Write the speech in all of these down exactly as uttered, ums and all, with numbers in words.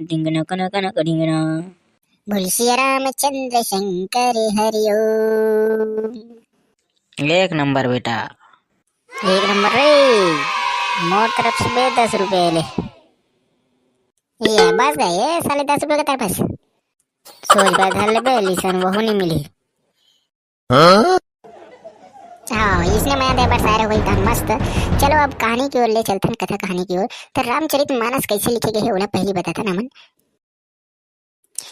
ढिंगना कना कना का ढिंगना। बोल सिया रामचंद्र शंकर हरिओम। एक नंबर बेटा। एक नंबर रे, मोर तरफ से बे दस रुपये ले। ये बस गए ये साले दस रुपये के तरफ से। सोच बा धर लेबे, लिसन वहू नहीं मिली। हाँ, इसने मया दे बरसाए रहो भाई, तहन मस्त। चलो अब कहानी की ओर ले चलथन, कथा कहानी की ओर। तो रामचरित मानस कैसे लिखे गए हे, ओला पहली बताथन हमन।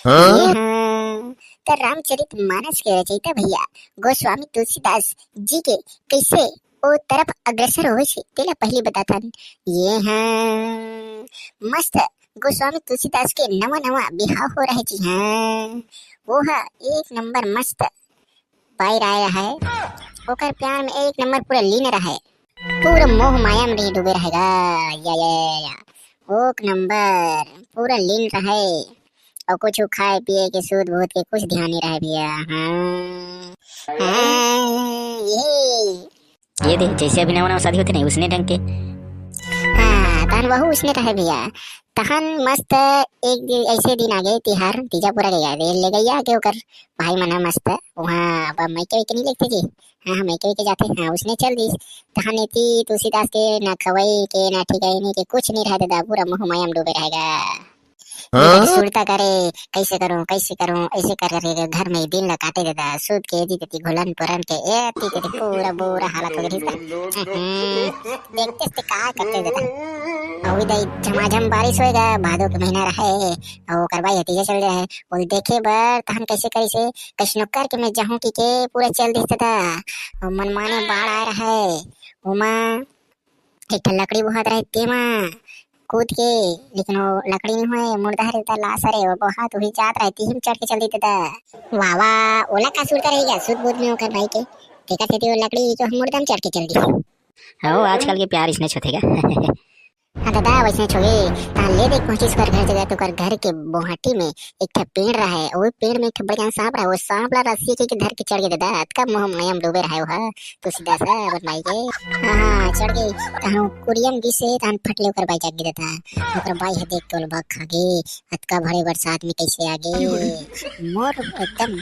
हाँ? ये हाँ, तो रामचरित मानस के रचयिता भैया गोस्वामी तुलसीदास जी के कैसे ओ तरफ अग्रसर होए छे, तेला पहली बताथन। ये हाँ, मस्त गोस्वामी तुलसीदास के नवा नवा बिहाव हो रहे जी हाँ, वो हा एक नंबर मस्त बाई राय रहे, ओकर प्यार में एक नंबर पूरा लीन रहे, पूरा मोह माया में डूबे रहेगा। या, या, या, या। एक नंबर पूरा लीन रहे और कुछ खाए पिए के सूद बूद के कुछ ध्यान नहीं रहे भैया। हाँ, हाँ, ये ये दे, जैसे अभी नवा नवा शादी होथे नहीं, उसने ढंग के। हाँ, तहन वहू उसने रहे भैया। तहन मस्त एक दिन, ऐसे दिन आ गए तिहार, तीजा पूरा गया रे, ले गया के ओकर भाई मन ह मस्त वहाँ अब मइके के नहीं लेगथे जी। हाँ, हाँ, मइके के जाथे। हाँ, उसने चल दिस। तहन एती तुलसीदास के ना खवई के, ना ठिकाने के, कुछ नहीं रहे दादा, पूरा मोह माया में डूबे रहेगा। हाँ? सुरता करे, कैसे करूं, कैसे करूं, ऐसे कर करके घर में ही दिन ला काटे दादा। सूत के एती तेती घुलन पुरन के एती तेती पूरा बुरा हालत हो गई दादा। हम्म, देखते से का करते दादा। अभी दाई झमाझम बारिश होएगा, भादो के महीना रहे, और ओकर बाद भतीजा चल रहे। बोल देखे बर तहन कैसे करिसे, कैसनो करके मैं जाहूं कि के पूरा चल दिस दादा। और मनमाने बाढ़ आए रहे, ओमा एक ठन लकड़ी बोहात रहे, तेमा कूद के, लेकिन वो लकड़ी नहीं होए, मुर्दा हरे त लाश हरे, वो बोहात उही जात रहे, तिही में चढ़ के चल दिस दादा। वाह वाह, ओला का सुरता रही गया, सूद बूद में ओकर भाई के। तेकर सेती वो लकड़ी जो हम मुर्दा में चढ़ के चल दिस। हो, आजकल के प्यार इसने होथे गा। हाँ दादा, वैसने होगे। तहाँ ले देख पहुंचिस ओकर घर जगह, तो ओकर घर के बोहाटी में एक ठा पेड़ रहे, वो पेड़ में एक ठा बड़े जान सांप रहे, वो सांप ला रस्सी के, के धर के चढ़ गए दादा, अतका मोह माया में डूबे रहे वो हा। तुलसीदास ह अपन बाई के। हाँ, हाँ, चढ़ गई। तहन कुरियन गिसे, तहन फट ले ओकर बाई जाग गे दादा। ओकर बाई ह देख के ओला बक खा गे, अतका भारी बरसात में कैसे आ गे? मोर एकदम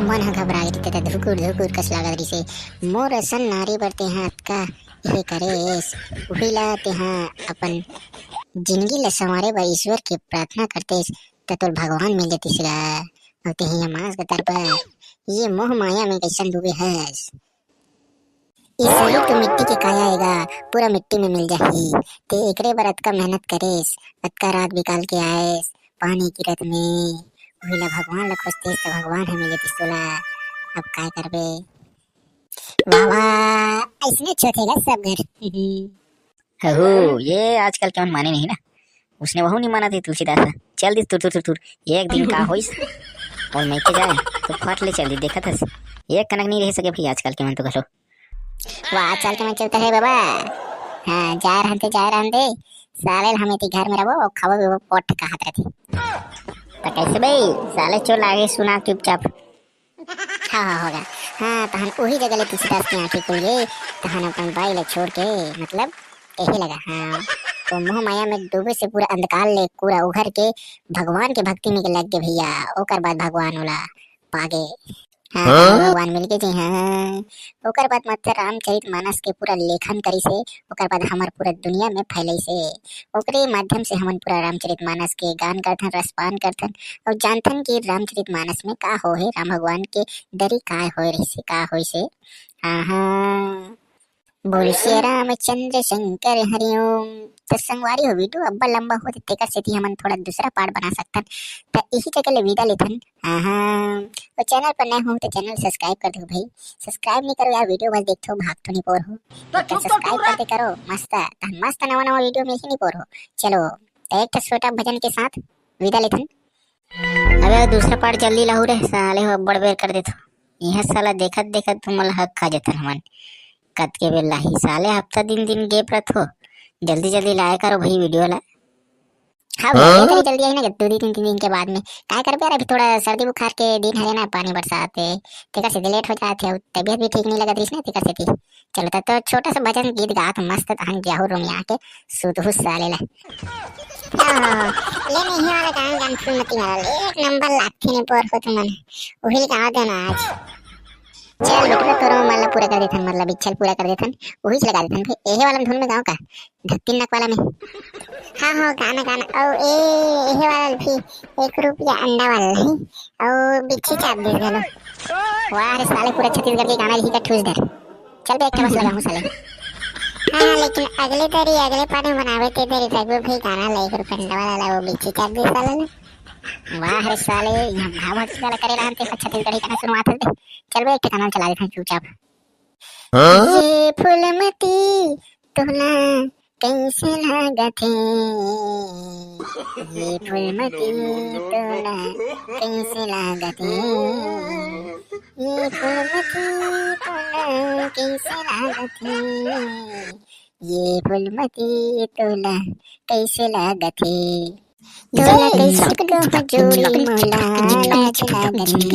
मन ह घबरा गे दादा, धुकुर धुकुर कस लागत रिसे। मोर असन नारी बर तेहा अतका हे करेस, उही ला तेहा अपन जिंदगी ला संवारे बर ईश्वर के प्रार्थना करतेस, त तोर भगवान मिल जतिस गा। अउ तेही मांस के तर पर ये मोह माया में कैसन डूबे हस? ये शरीर तो मिट्टी के काया हे गा, पूरा मिट्टी में मिल जाही। ते एकरे बर अतका मेहनत करेस, अतका रात बिकाल के आएस, पानी गिरत में, उही ला भगवान ला खोजतेस त भगवान ह मिल जतिस तोला। अब काय करबे? वाह वाह, ऐसने होथे गा सब घर। हहू, ये आजकल के मन माने नहीं ना। उसने वहू नहीं माना थे तुलसीदास ह। चल दिस तुर तुर तुर तुर। एक दिन का होइस, और मइके जाए तो फट ले चल दिस, देखत हस। एक कनक नहीं रह सके भाई आजकल के मन तो घलो। वाह, चल के मैं चलता है बाबा। हाँ, जा रहन दे, जा रहन दे। साले ल हम एती घर में रहो, खाबो पीबो पोट कहात रहती। तो कैसे भाई, साले चोर लागे सुना चुपचाप। हाँ, हाँ, होगा। हाँ, तहन उही जगह ले तुलसीदास के आंखें खुल गई। तहन अपन बाई ला छोड़ के, मतलब, यही लगा। हाँ, तो मोह माया में डूबे से पूरा अंधकार ले पूरा उघर के भगवान के भक्ति में लग गए भैया। ओकर बाद भगवान ओला पागे। हाँ, हाँ? भगवान मिल गए जी, हाँ। ओकर बाद माता रामचरित मानस के पूरा लेखन करिसे, ओकर बाद हमर पूरा दुनिया में फैलइसे। ओकरे माध्यम से हमन पूरा रामचरित मानस के गान करथन, रसपान करथन अउ जानथन कि रामचरित मानस में का होहे, राम भगवान के दरी का होए रहिसे, का होइसे। हाँ, हाँ। बोल श्री रामचंद्र शंकर हरिओम। तो संगवारी हो, वीडियो अब्बड़ लंबा होथे, तेकर सेती हमन थोड़ा दूसरा पार्ट बना सकथन। त इही जगह ले विदा लेथन। हाँ, हाँ। तो चैनल पर नए हो तो चैनल सब्सक्राइब कर दो भाई। सब्सक्राइब नहीं करो यार, वीडियो बस देखथो, भागथो नहीं पोर हो। तो एक सब्सक्राइब कर दे करो, मस्त, तहन मस्त नवा नवा वीडियो में ही नहीं पोर हो। चलो, तो एक तो छोटा भजन के साथ विदा लेथन। अबे दूसरा पार्ट जल्दी लाहू रे, साले हो अब्बड़ बेर कर देथो। इहे साला देखत देखत तुमन ला हक खा जथन हमन। कतके बेर लाही साले, हफ्ता दिन दिन गैप रथो। जल्दी जल्दी लाया करो भाई वीडियो ला। हाँ भैया, हाँ? ये तो जल्दी आई ना, दो दिन तीन दिन के बाद में। काय करबे यार, अभी थोड़ा सर्दी बुखार के दिन हरे ना, पानी बरसात हे, तेकर से लेट हो जात हे, तबीयत भी ठीक नहीं लगत रहिस ना, तेकर से। चलो, त तो छोटा सा भजन गीत गा के मस्त तहन जाहू रूम में आके सूतहू साले ला। हाँ, ले नहीं वाला गान गान सुन मती मारा, एक नंबर लागथे ने पोर हो तुमन। उही गाँव देना आज। चल बेटा, तोरो मन ला पूरा कर देथन, मतलब इच्छा ल पूरा कर देथन, उहीच लगा देथन। फिर एहे वाला धुन में गाँव का, धक्की नक वाला में। हाँ हो, गाना, गाना। अउ ए, एहे वाला भी, एक रुपया अंडा वाला नहीं, अउ बिच्छी चाप दे घलो। वाह रे साले, पूरा छत्तीसगढ़ के गाना लिखी का ठूस डर। चल बे, एक ठे बस लगाहूँ साले। हाँ, लेकिन अगले तरी, अगले पाने बनावे ते तरी रघु भाई गाना ले, एक रुपया अंडा वाला ला, वो बिच्छी चाप दे साले ने। वाह रे साले, यहाँ भाव भक्ति वाला करे रहन ते, छत्तीसगढ़ी गाना सुनवात हस दे। चल बे, एक ठे गाना चला देथन चुपचाप। हाँ? ये फूलमती तोला कैसे लागत हे? ये फूलमती तोला कैसे लागत हे? ये फूलमती तोला कैसे लागत हे? ये फूलमती तोला कैसे लागत हे? तोला कैसे कहूँ जोड़ी मोला लाज लागत हे।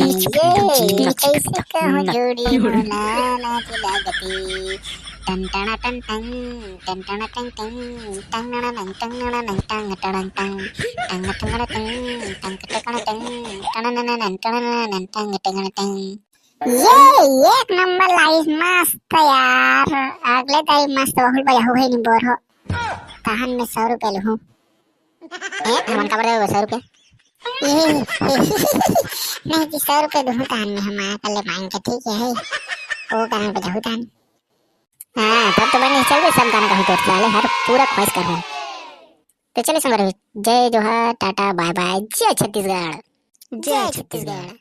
ये कैसे कहूँ जोड़ी मोला लाज लागत हे। टन टना टन टन, टन टना टन टन, टन नना नन, टन नना नन, टन टन टन, टन टन टन, टन टन टन, टन नना नन, टन नना नन, टन टन टन। ये एक नंबर लागिस, मस्त यार। अगले तारीख मस्त बहुत बजा हो गई नी बोर हो। तहन में सौ रुपया लूहूँ। ए, हमन काबर देबो सौ रुपया? ए, नहीं कि सौ रुपया दूहूँ तहन में हम आया कर ले मांग के, ठीक है? वो गाना बजाहूँ तहन। हाँ, तब तो बने, चल बे, सब गाना गाहूँ तोर साले, हर पूरा ख्वाहिश करहूँ। तो चले संगवारी, जय जोहार, टाटा, बाय बाय, जय छत्तीसगढ़। जय छत्तीसगढ़।